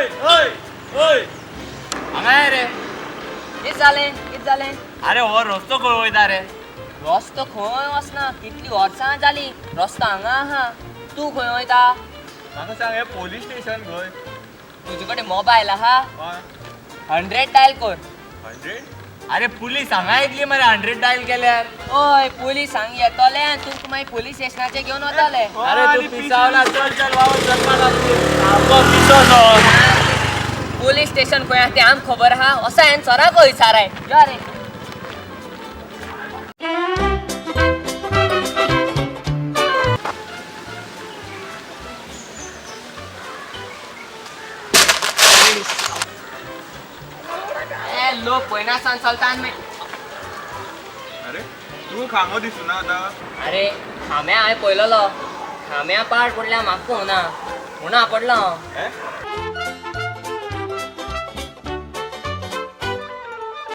ओय ओय ओय, हांगा ये रे. कित जालें, कित जालें? अरे हो रस्तो खंय वयता रे? रस्तो खंय वचना, कितली वर्सां जाली रस्तो हांगा आहा. तूं खंय वयता? म्हाका सांग, हे पोलीस स्टेशन खंय? तुजे कडेन मोबायल आहा? हय. 100 डायल कर. 100? अरे पुलीस हांगा येतली मरे 100 डायल केल्यार. ओय, पुलीस हांगा येतले आनी तुमकां मागीर पुलीस स्टेशनाचेर घेवन वतले. अरे तू पिसावला. चल चल, वावर चलपा. सामको पिसो तो. पुलीस स्टेशन खंय आहा तें आमकां खबर आहा? असो हांवें सराक विचाराय. यो रे. ए लोक पयनासान चलता आनी मागीर. अरे तूं खांगो दिसना आतां. अरे खांब्या हांवें पळयलेलो, खांब्या पाड पडल्या, म्हाका पळोवना म्हणून आपडलो हांव. हे?